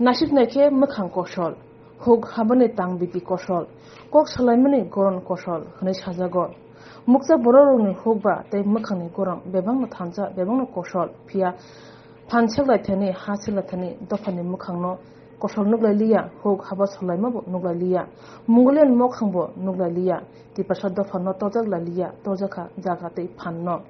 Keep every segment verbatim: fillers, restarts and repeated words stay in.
Nasik naikhe mwkhang kosol, huk habani tang biti kosol, kok salaimani goron kosol hwnwi sajago. Muksa bororokni huk ba tei mwkhangni goron bebakno thansa, bebakno kosol, phiya phan seklai thani, ha seklai thani dophani mwkhangno kosol nuklai liya, huk haba solaimabo nuklai liya, Mongolian mokhangbo nuklai liya, Tiprasa dophano torjak lai liya, torjakha jaga tei phanno.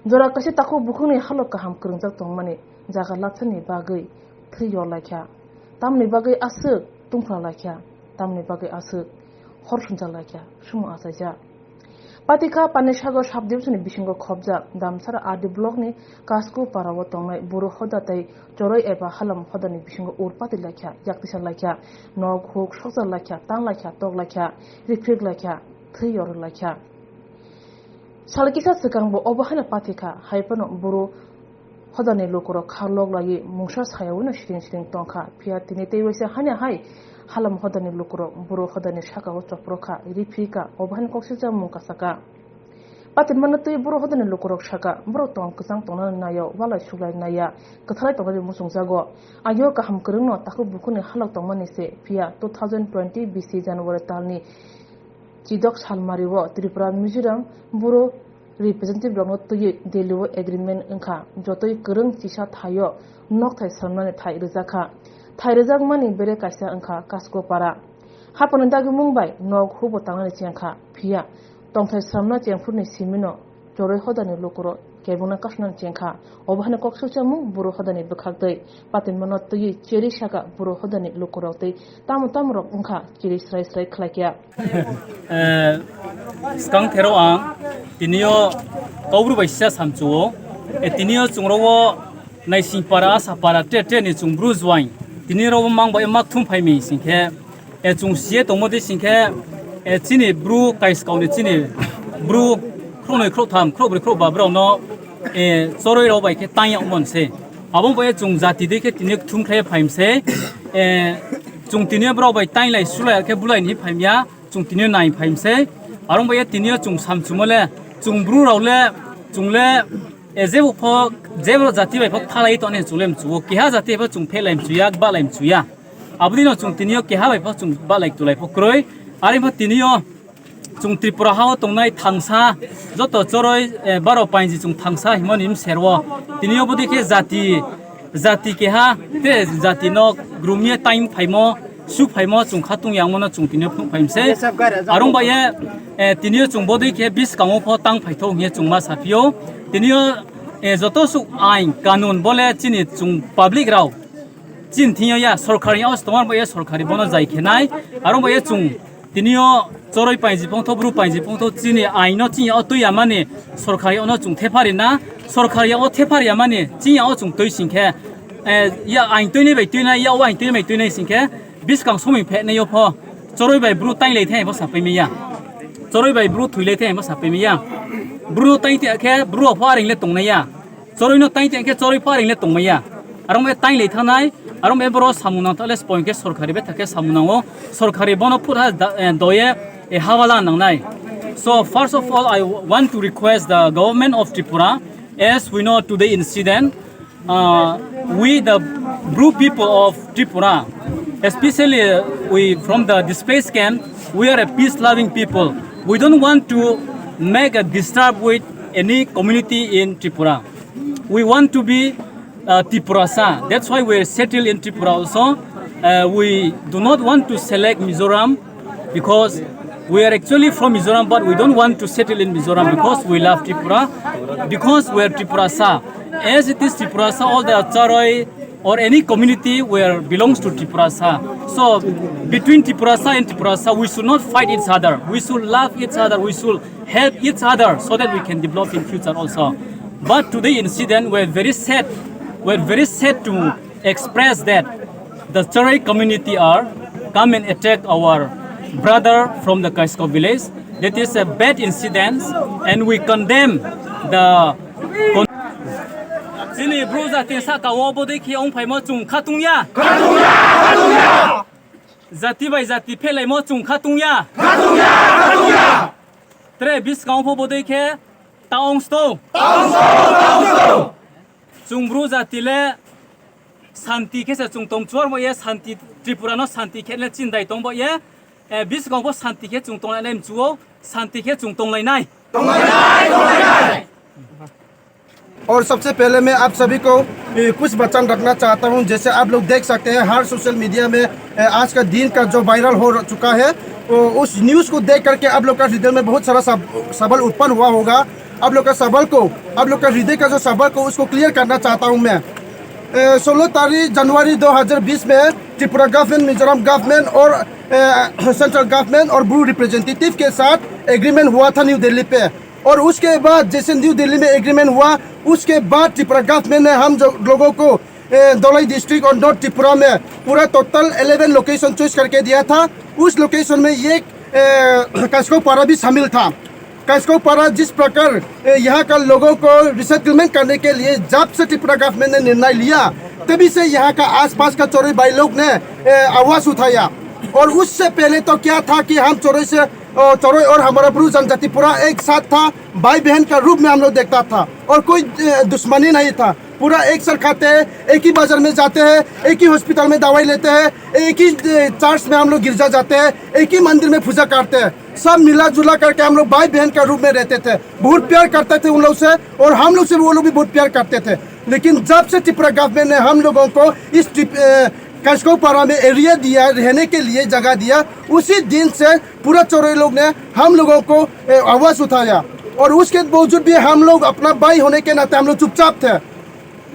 Jora kaisa takhuk bukhukni halok kaham kwrwngjak tongmani jaga latsani bagwi thwi yorlaikha, tamni bagwi aswk tungphra laikha, tamni bagwi aswk hor swngjak laikha, sumo achaijak. Patikha Panisagar sub-division-ni bisingo khopjak Damsara R D block-ni Kasko para-o tongnai buru hoda tei choroi eba halam hodani bisingo ur pati laikha, yaktisa laikha, nok huk sokjak laikha, tang laikha, tok laikha, riprik laikha, thwi yor laikha. Sal kisa swkangbo obo haino patikha, hai phano buru hodani lukurok kha lok laiwi mungsa sayawino siring siring tongkha, phiya tini tei waisa haino hai halam hodani lukurok buru hodani sakao choprokha, riphikha, obo haino kok silcha mung kasakha. Patimano twi buru hodani lukurok sakha, borok tong kwchang tongnani naio, walai suklai naiya, kwthalai tongnani muchungjago. Agio kaham kwrwngno takhuk bukhukni halok tongmani se, phiya two thousand twenty B C January talni chidok salmario Tripura Mizoram buru representative rokno twiwi Delhi-o agreement wngkha, jotoi kwrwng chisa thaio nokthai swnamnani thai rwjakha. Thai rwjakmani bere kaisa wngkha Kasko para. Haphangni dagimung bai nok hubo tangnani chengkha, phiya tongthai swnamna chengphurni simino choroi hodani lukurok kebengno kasnani chengkha. Obo haino kok sukchamung buru hodani bwkhaktwi patimano twiwi cheri saka buru hodani lukurok tei tamo tamorok wngkha chiri srai srai khlaikha. Eh, swkang thero ang tinio Kaubru bai sisa samchuo. Eh, tinio chungrogo Naisingpara, Asapara, tre tre ni chung bru juaing. Tini rok mang bai mak thum phai mi singkhe, eh, chung siye tongmo di singkhe, eh, chini bru kaiskau ni chini bru khroknoi, khrokthaam, khrokbrwi, khrokba brao no, eh, choroi rok bai khe tang yag mon se. Abo bai chung jati di khe tini thum khlai phai mi se. Eh, chung tini brao bai tang lai sulai khe bulai ni phai mi ya. Chung tini nai phai mi se. Arong bai tini chung samchumo le, chung bru rok le, chung le, eh, jebo pho, jebo jati bai pho thalai to ne chung le mchuo. Keha jati pho chung phelai mchuya, balai mchuya. Aboni no chung tinio keha bai pho chung balai tulai pho kroi. Ari pho tinio chung Tripura hao tongnai thangsa, joto choroi, eh, baro painji chung thangsa himoni mserwo. Tinio bodi khe jati, jati keha, te jati no grumye time phaimo, su phaimo chung khatung yangmo no chung tinio phung phaimse. Arong bai ye, eh, tinio chung bodi khe bis kango pho tang phaitho hingye chung ma sapio. Tinio, eh, joto su ain kanun bole chini chung public rao chin thing ya, sorkari os tomar bai ye sorkari bono jai khenai, arong bai ye chung tinio choroi painji pongtho, bru painji pongtho, chini aino chini o twi amani sorkari ono chung thephari na, sorkari o thephari amani chini o chung twi singkhe, eh, ya ain twi ni bai twi nai, ya o ain twi ni bai twi nai singkhe, biskang somoi phe nai yo pho, choroi bai bru tai lai thai pho sapai mi ya, choroi bai bru thwi lai thai pho sapai mi ya, bru tai te khe bru pho aring le tong nai ya. Choroi no tai teng khe choroi pho aring le tong maya. Arong be tai le thanai, arong be boro samung nang thale spoing khe sorkari be thake samung nango. Sorkari bono phut ha da, eh, doye, eh, hawala nangnai. So first of all, I want to request the government of Tripura, as we know today incident, uh, we the Bru people of Tripura, especially, uh, we from the displaced camp, we are a peace loving people. We don't want to make a disturb with any community in Tripura. We want to be, uh, Tiprasa. That's why we settle in Tripura also. Uh, we do not want to select Mizoram because we are actually from Mizoram, but we don't want to settle in Mizoram because we love Tripura, because we are Tiprasa. As it is Tiprasa, all the Charoi or any community where belongs to Tiprasa. So between Tiprasa and Tiprasa, we should not fight each other. We should love each other. We should help each other so that we can develop in future also. But today incident, we're very sad. We're very sad to express that the Charai community are come and attack our brother from the Kaisko village. That is a bad incident, and we condemn the con- Chini Bru jati saka o bodei khe ong phaimo chung khatung ya. Jati bai jati phelaimo chung khatung ya. Tre biskang pho bodei khe taong sto. Chung Bru jati le Santi khe se chwng tong chuar bo ye, santi Tripura no santi khe le chindai tong bo ye, eh, biskango bo santi khe chwng tong lai nai mchuo, santi khe chwng tong lai nai. और सबसे पहले मैं आप सभी को, ए, कुछ वचन रखना चाहता हूं। जैसे आप लोग देख सकते हैं, हर सोशल मीडिया में, ए, आज का दिन का जो वायरल हो चुका है, तो उस न्यूज़ को देख करके आप लोग का हृदय में बहुत सारा सब-, सवाल उत्पन्न हुआ होगा। आप लोग का सवाल को, आप लोग का हृदय का जो सवाल को, उसको क्लियर करना चाहता हूं मैं। ए, सोलह तारीख जनवरी दो हज़ार बीस में त्रिपुरा गवर्नमेंट, मिजोरम गवर्नमेंट और, ए, सेंट्रल गवर्नमेंट और ब्रू रिप्रेजेंटेटिव के साथ एग्रीमेंट हुआ था न्यू दिल्ली पे। और उसके बाद जैसे न्यू दिल्ली में एग्रीमेंट हुआ, उसके बाद त्रिपुरा गवर्नमेंट ने हम जो लोगों को, ए, धलाई डिस्ट्रिक्ट और नॉर्थ त्रिपुरा में पूरा टोटल इलेवन लोकेशन चॉइस करके दिया था। उस लोकेशन में ये, ए, कास्को पारा भी शामिल था। कास्को पारा जिस प्रकार, ए, यहाँ का लोगों को रिसेटलमेंट करने के लिए जब से त्रिपुरा गवर्नमेंट ने निर्णय लिया, तभी से यहाँ का आसपास का चोरी भाई लोग ने, ए, आवाज़ उठाया। और उससे पहले तो क्या था कि हम चोरी से, अ, चोरी और हमारा ब्रू जनजाति पूरा एक साथ था, भाई बहन का रूप में हम लोग देखता था और कोई, ए, दुश्मनी नहीं था। पूरा एक साथ खाते हैं, एक ही बाजार में जाते हैं, एक ही हॉस्पिटल में दवाई लेते हैं, एक ही, ए, चर्च में हम लोग गिरजा जाते हैं, एक ही मंदिर में पूजा करते हैं। सब मिला जुला करके हम लोग भाई बहन का रूप में रहते थे, बहुत प्यार करते थे उन लोग से और हम लोग से भी, वो लोग भी बहुत प्यार करते थे। लेकिन जब से त्रिपुरा गवर्नमेंट ने हम लोगों को इस ट्रिप, ए, कास्को पारा में एरिया दिया, रहने के लिए जगह दिया, उसी दिन से पूरा चोरी लोग ने हम लोगों को, ए, आवाज़ उठाया। और उसके बावजूद भी हम लोग अपना भाई होने के नाते हम लोग चुपचाप थे।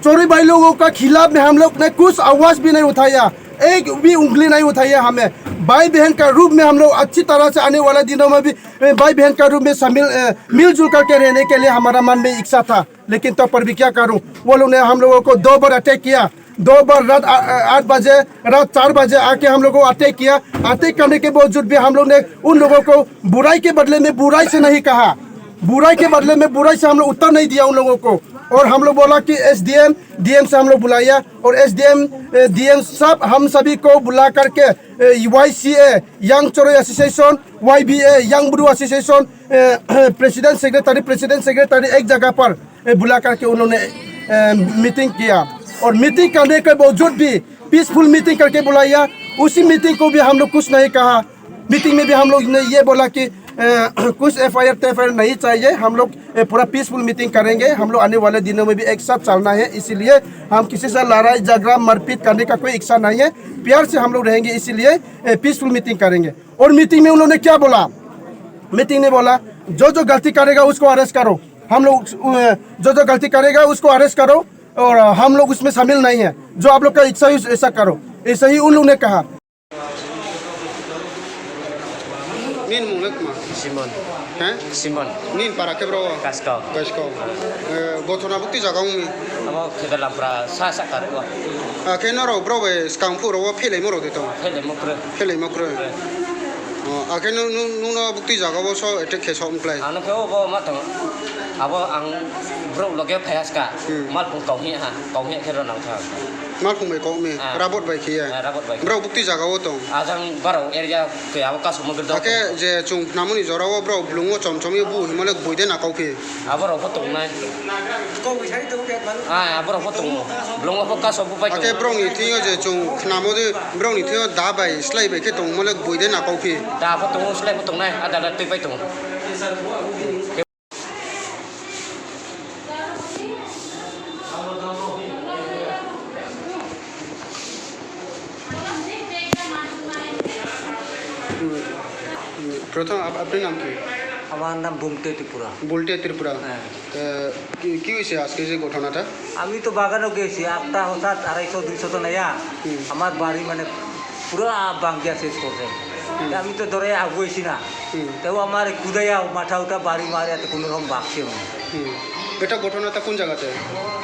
चोरी भाई लोगों का खिलाफ में हम लोग ने कुछ आवाज़ भी नहीं उठाया, एक भी उंगली नहीं उठाया हमें। भाई बहन का रूप में हम लोग अच्छी तरह से आने वाला दिनों में भी, ए, भाई बहन का रूप में शामिल, ए, मिलजुल करके रहने के लिए हमारा मन में इच्छा था। लेकिन तब पर भी क्या करूं, वो लोग ने हम लोगों को दो बार अटैक किया, दो बार रात आ-, आ-, आठ बजे, रात चार बजे आके हम लोग को अटैक किया। अटैक करने के बावजूद भी हम लोग ने उन लोगों को बुराई के बदले में बुराई से नहीं कहा, बुराई के बदले में बुराई से हम लोग उत्तर नहीं दिया उन लोगों को। और हम लोग बोला कि एसडीएम, डीएम से हम लोग बुलाया और एसडीएम, ए, डीएम सब हम सभी को बुला करके, ए, वाईसीए, यंग चोरई एसोसिएशन, वाईबीए, यंग ब्रू एसोसिएशन, ए, प्रेसिडेंट सेक्रेटरी, प्रेसिडेंट सेक्रेटरी एक जगह पर, ए, बुला करके उन्होंने, ए, मीटिंग किया। और मीटिंग करने के बावजूद भी पीसफुल मीटिंग करके बुलाया, उसी मीटिंग को भी हम लोग कुछ नहीं कहा। मीटिंग में भी हम लोग ने ये बोला कि, ए, कुछ एफआईआर तेफआईआर नहीं चाहिए, हम लोग, ए, पूरा पीसफुल मीटिंग करेंगे। हम लोग आने वाले दिनों में भी एक साथ चलना है, इसीलिए हम किसी से लड़ाई झगड़ा मारपीट करने का कोई इच्छा नहीं है। प्यार से हम लोग रहेंगे, इसीलिए, ए, पीसफुल मीटिंग करेंगे। और मीटिंग में उन्होंने क्या बोला? मीटिंग ने बोला, "जो जो गलती करेगा उसको अरेस्ट करो, हम लोग, अ, जो जो गलती करेगा उसको अरेस्ट करो और हम लोग उसमें शामिल नहीं है, जो आप लोग का इच्छा है ऐसा करो।" ऐसा ही उन लोग ने कहा। Nini mung le kma? Simon. He? Simon. Nini para khe bro? Kaskau. Kaskau. Eh, gothona bukti jaga wngmi? Abo Khedalampra sa sa kar ko. Ah, khe norok bro bai skang phuro o phelaimo rok de tong? Phelaimo kre. Phelaimo kre. Kre. Oh, akhe nu, nu, nuno bukti jaga o so attack khe sok wngklai? Ano khe obo ma tong. Abo ang bro loge phaiyaska. Hmm. Malpung kau hi ha, kau hi khe ro nang tha. Malphung bai kok mi, ah, Rabot bai khiya. Ah, Rabot bai. Borok bukti jaga o tong. Ajang borok area khe abo kasu mugir dok. Hakhe je chung khnamoni jora o borok blung o chom chom ye bu himole bui de na kok phi. Aborok pho tong nai. Ah, aborok pho tong. Blung o pho kasu bu pai tong. Hakhe borok ni thing o je chung khnamo de borok ni thing o da bai slai bai khe tong himole bui de na kok phi. Da pho tong, slai pho tong nai, ada da twi pai tong. প্রথম আপ-, আপনার নাম কি? আমার নাম বুমটে ত্রিপুরা। বুলটে ত্রিপুরা। হ্যাঁ। তো কি, কি হয়েছে আজকে যে ঘটনাটা? আমি তো বাগানো গেছি, একটা হঠাৎ আড়াইশো দুইশো জন আইয়া হুম। আমার বাড়ি মানে পুরা বাঙ্গিয়া শেষ করছে। হুম। তা আমি তো ধরে আগুয়েছি না। হুম। তেও আমার কুদাইয়া মাথা উঠা বাড়ি মারে এত কোনো রকম বাঁকছে উনি। হুম। এটা ঘটনাটা কোন জায়গাতে?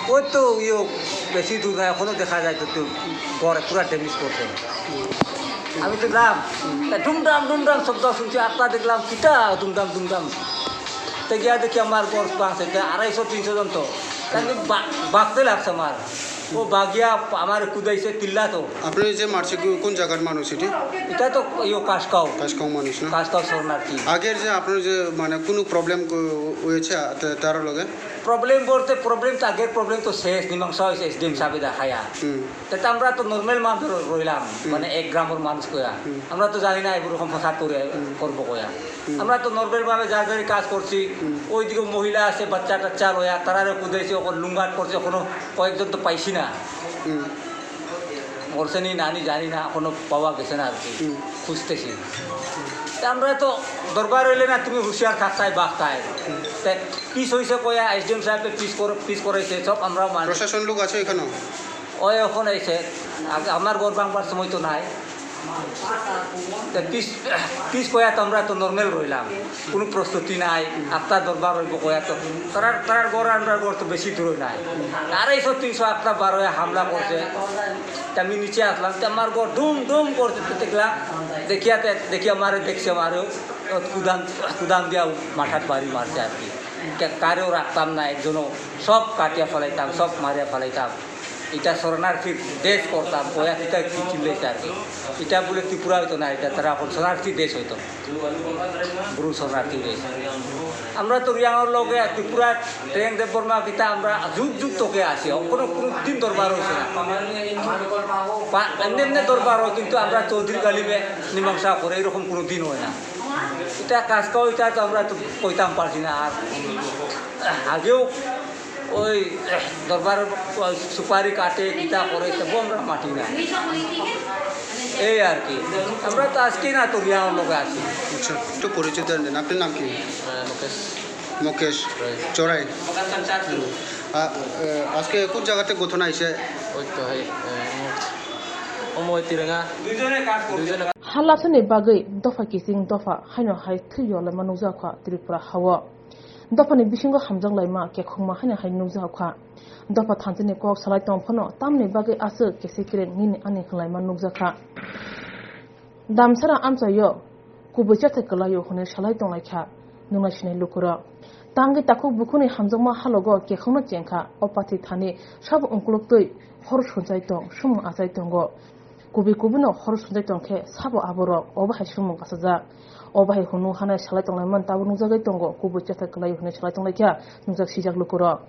ওই তো ইয়ে বেশি দূর না, এখনো দেখা যায় তো, তো ঘর পুরা ড্যামেজ করছে। হুম। আমি দেখলাম, হুম। এ, ডুমডাম, ডুমডাম শব্দ শুনছি, একটা দেখলাম, কিতা ডুমডাম, ডুমডাম। তো গিয়া দেখি আমার ঘর ভাঙছে, তো আড়াইশো, তিনশো জন তো। তাই আমি বা-, বাঁকতে লাগছে আমার। ও বাগিয়া আমার কুদাইছে, তিল্লা তো। আপনি যে মারছে কো-, কোন জায়গার মানুষ এটি? এটা তো ইয়ে কাশকাও। কাশকাও মানুষ না? কাশকাও শরণার্থী। আগের যে আপনার যে মানে কোনো প্রবলেম কো-, হয়েছে তে-, তার লগে? প্রবলেম বলতে প্রবলেম তো আগের প্রবলেম তো শেষ, মীমাংসা হয়েছে এসডিএম সাহেব দেখায়া। হুম। তে তো আমরা তো নর্মাল মানুষ র-, রইলাম, হুম। মানে এক গ্রামের মানুষ কয়া। হুম। আমরা তো জানি না এগুলো রকম ফসাদ করে হুম। করবো কয়া। হুম। আমরা তো নর্মাল ভাবে যার যার কাজ করছি। হুম। ওইদিকে মহিলা আছে, বাচ্চা কাচ্চা লয়া, তারারে কুদাইছে, ওখানে লুঙ্গাট করছে, ওখানে কয়েকজন তো পাইছি না। হুম। মরছে নি নানি জানি না, এখনো পাওয়া গেছে না আর কি। হুম। খুঁজতেছি। তা আমরা তো দরবার হইলে না, তুমি হুঁশিয়ার থাকতাই, বাঘতাই। হুম। তা পিস হইছে কয়া, এসডিএম সাহেব পিস কর-, পিস করাইছে, সব আমরাও মানি। প্রশাসন লোক আছে এখানে? ওই এখন আইছে, আগে আমার ঘর ভাঙবার সময় তো নাই। তা পিস, পিস কয়া তো আমরা তো নর্মাল রইলাম, কোনো প্রস্তুতি নাই। আত্মা দরবার হইব কয়া তো, তারার, তারার ঘর আর আমরার ঘর তো বেশি দূরে নাই, আড়াইশো তিনশো আত্মা বার হয়ে হামলা করছে। তা আমি নিচে আসলাম, তা আমার ঘর ডুম ডুম করছে, তো দেখলাম, দেখিয়া তে-, দেখিয়া মারে দেখছে, মারে কুদান, কুদান দিয়া মাথাত বাড়ি মারছে আর কি। কে-, কারেও রাখতাম না, একজনও সব কাটিয়া ফেলাইতাম, সব মারিয়া ফেলাইতাম। এটা শরণার্থীর দেশ করতাম, কয়া কিতা কি চিল্লাইছে আর কি। এটা বলে ত্রিপুরা হইতো না, এটা তারা এখন শরণার্থী দেশ হইতো। ব্রু শরণার্থী দেশ। আমরা তো রিয়াংর লগে ত্রিপুরা ট্রেন দেববর্মা কিতা আমরা যুগ যুগ তোকে আসি, কোনো, কোনো দিন দরবার হইছে না। পা-, এমনি এমনি দরবার হয়, কিন্তু আমরা চৌধুরী গালিবে মীমাংসা করে, এরকম কোনো দিন হয় না। এটা কাজটাও, এটা তো আমরা তো কইতাম পারছি না। আর আগেও ওই দরবার সুপারি কাটে, কিতা করে, তবু আমরা মাটি না। এই আর কি, আমরা তো আজকে না তো রিয়াংর লগে আছি। আচ্ছা, একটু পরিচয় দেন, দেন। আপনার নাম কি? আহ, মুকেশ। মুকেশ রায়। চোরাই। আ, এ, আজকে কোন জায়গাতে ঘটনা হয়েছে? ওই তো, এই, এ, অমর তিরেঙ্গা। দুইজনে কাজ করছে। দুইজনে Halachani bagwi dopha kiching dopha haino hai thwi yolaima nukjakha Tripura hao. Dophani bisingo hamjaklaima kekhongma haino hai nukjakha. Dopha thanchini kok salai tong phano tamni bagwi aswk kese kereng nini ani hwnlaima nukjakha. Damsara amchaio kubui chathai kwlaio hwnwi salai tonglaikha nungnaisini lukurok. Tangwi takhuk bukhukni hamjakma halogo kekhongno chengkha, o pathik thani sabo ungkuluk twi hor sunchai tong, sumung achai tongo. Kubui kubuino hor sunjak tong khe sabo aborok, obo hai sumung kasajak. Obo hai hwnwi hanai salai tonglaimani tabuk nukjagwi tongo, kubui chathai kwlai hwnwi salai tonglaikha, nukjak sijak lukurok.